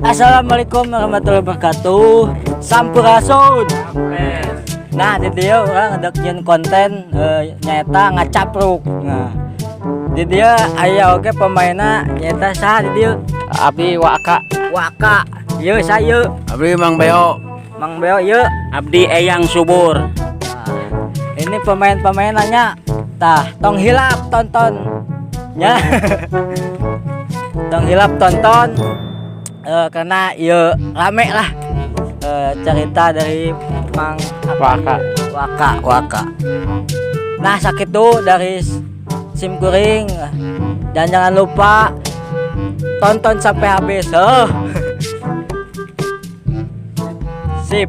Assalamualaikum warahmatullahi wabarakatuh. Sampurasun. Nah, di dieu urang rek nyieun konten nyaeta ngacapruk. Nah, di dieu aya oge pemainna, nyaeta saha di dieu? Abdi Waka. Waka. Ieu saya. Abdi Mang Beo. Mang Beo ieu. Abdi Eyang Subur. Nah, ini pemain-pemainannya. Tah, tong hilap tonton. Ya. Tong hilap tonton. Karena ieu rame lah. Cerita dari Mang Waka. Waka, Waka. Nah, sakitu dari sim kuring dan jangan lupa tonton sampai habis. Oh. Sip.